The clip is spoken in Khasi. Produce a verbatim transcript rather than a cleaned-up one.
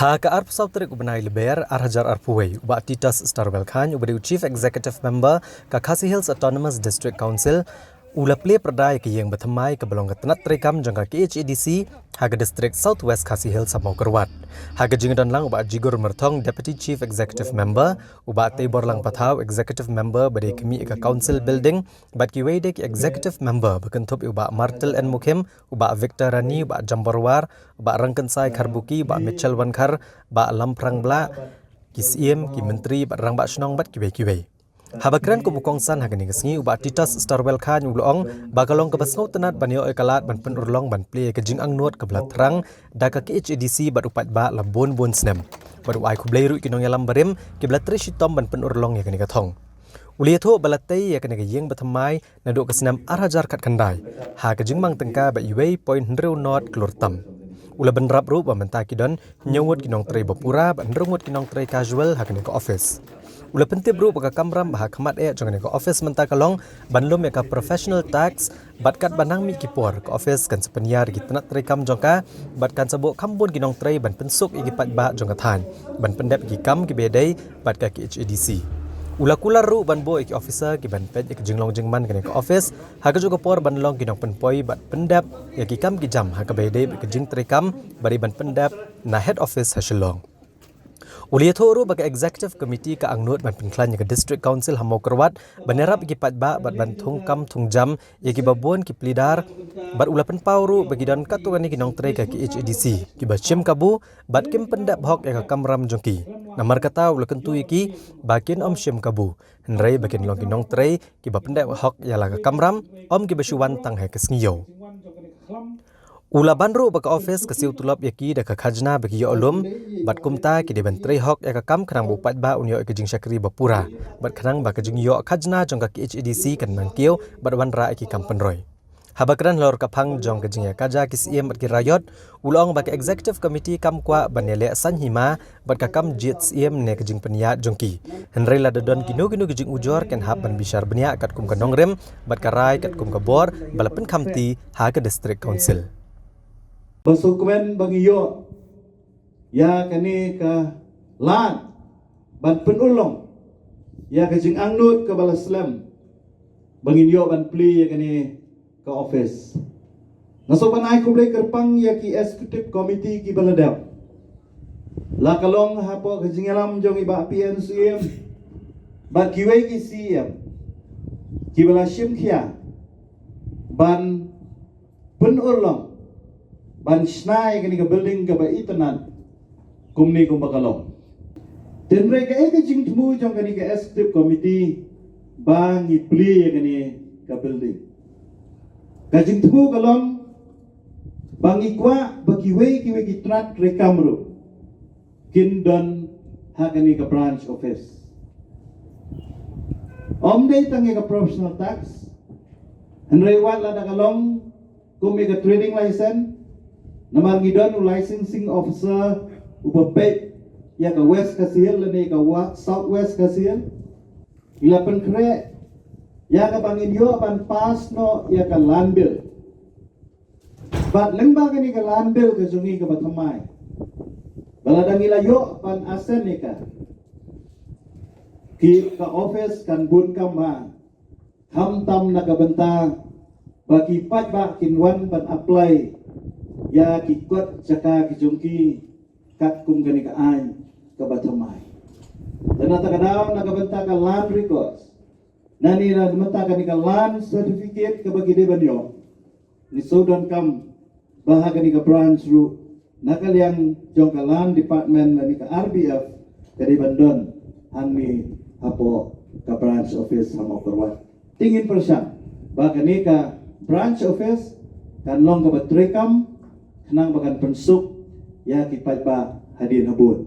Ha ka arphew saw tarik u bnai Lber ar hajar arphew wei, u Bah Titus Starwell Chyne, uba dei u Chief Executive Member ka Khasi Hills Autonomous District Council, u la plie pyrda ïa ka ïing bathymmai kaba long ka tnat treikam jong ka K H A D C ha ka district South West Khasi Hills ha Mawkyrwat. Ha ka jingdon lang u Bah Jigur Myrthong, Deputy Chief Executive Member, u Bah Teiborlang Pathaw, Executive Member ba dei ka mih ka Council Building, bad kiwei de ki Executive Member ba kynthup ïa u Bah Martel N Mukhim, u Bah Victor Rani, u Bah Jambor War, u Bah Rangkynsai Kharbuki, u Bah Mitchell Wankhar, Bah Lamphrang Blah, ki Syiem, ki Myntri bad Rangbah Shnong bad kiwei kiwei. Haba kren kum u kongsan ha kane ka sngi, u Bah Titus Starwell Chyne u la ong ba ka long kaba sngewtynnat ban ïoh ïa ka lad ban pynurlong ban plie ïa ka jingangnud kaba la thrang da ka K H A D C bad u paidbah la bun bun snem, bad u ai khublei ruh ïa ki nongïalam barim kiba la trei shitom ban pynurlong ïa kane ka thong. U la ïathuh ba la tei ïa kane ka ïing bathymmai naduh ka snem ar hajar khatkhyndai ha ka jingmang tyngka ba uwei point hynriew nod klur tam. U la bynrap ruh ba mynta ki don hynñiew ngut ki nongtrei ba pura bad hynriew ngut ki nongtrei casual ha kane ka office. U la pyntip ruh ba ka kamram ba ha khmat eh jong kane ka office mynta ka long ban lum ïa ka professional tax, bad katba nang mih ki por ka office kan sa pynïar ïa ki tnat treikam jong ka, bad kan sa buh kham bun ki nongtrei ban pynsuk ïa ki paidbah jong ka thaiñ ban pyndep ïa ki kam kiba ïadei bad ka K H A D C. U la kular ruh ban buh ïa ki officer kiban peit ïa ka jinglong jingman kane ka office ha kajuh ka por ban long ki nongpynpoi bad pyndep ïa ki kam ki jam ha kaba ïadei bad ka jingtreikam ba dei ban pyndep na head office ha Shillong. U la ïathuh ruh ba ka Executive Committee ka angnud ban pynkhlaiñ ïa ka District Council ha Mawkyrwat ban ïarap ïa ki paidbah bad ban thung kam thung jam ïa kiba bun ki plie dar, bad u la pynpaw ruh ba ki don katto katne ki nongtrei ka K H A D C kiba shim kabu bad kim pyndep hok ïa ka kamram jong ki. Namar kata u la kyntu ïa ki ba kin ym shim kabu, hynrei ba kin long ki nongtrei kiba pyndep hok ïa la ka kamram, ym kiba shu wan tang ha ka sngi ïew. U la ban ruh ba ka office ka siew tulop ïa ki da ka khajna ba ki ïoh lum, bad kumta ki dei ban trei hok ïa ka kam khnang ba u paidbah un ïoh ïa ka jingshakri ba pura, bad khnang ba ka jingïoh khajna jong ka K H A D C kan nang kiew bad wanrah ïa ki kam pynroi. Haba kren halor ka phang jong ka jingïakajia ki Syiem bad ki Raïot, u la ong ba ka Executive Committee kam kwah ban ïaleh saiñ hima bad ka kam jied Syiem ne ka jingpynïaid jong ki, hynrei lada don kino kino ki jingujor kin hap ban bishar bniah katkum ka nongrim bad ka rai katkum ka bor ba la pynkhamti ha ka District Council. Ba sngewkmen ba ngi ïoh ïa kane ka lad ban pynurlong ïa ka jingangnud kaba la slem ba ngin ïoh ban plie ïa kane ka office. Nga sngewbha ban ai khublei kyrpang ïa ki Executive Committee kiba la dep, la ka long hapoh ka jingïalam jong i Bah P N Syiem bad kiwei ki Syiem kiba la shim khia ban pynurlong ban shna ïa kane ka building kaba itynnad kumne kumba ka long. Hynrei kaei ka jingthmu jong kane ka Executive Committee ba ngi plie ïa kane ka building? Ka jingthmu ka long ba ngi kwah ba kiwei kiwei ki tnat treikam ruh kin don ha kane ka branch office. Ym dei tang ïa ka professional tax, hynrei wat lada ka long kum ïa ka trading license, namar ngi don u licensing officer uba peit ïa ka West Khasi Hills lane ïa ka wa-, South West Khasi Hills. Ngi la pynkhreh ïa kaba ngin ïoh ban pass noh ïa ka land bill. Bad lyngba kane ka land bill ka jong ngi kaba thymmai, ba lada ngi la ïoh ban assent ïa ka, ki, ka office kan bun kam bha, khamtam na ka bynta ba ki paidbah kin wan ban apply ïa ki kot jaka ki jong ki katkum kane ka aiñ kaba thymmai. Te na kata ka daw, na ka bynta ka land records, lane na ka bynta kane ka land certificate kaba ki dei ban ïoh, ngi shu donkam ba ha kane ka branch ruh, na ka liang jong ka Land Department lane ka R B F, ka dei ban don hangne hapoh ka branch office ha Mawkyrwat. Te ngin pyrshang ba kane ka branch office kan long kaba treikam, khnang ba kan pynsuk ïa ki paidbah hadien habud.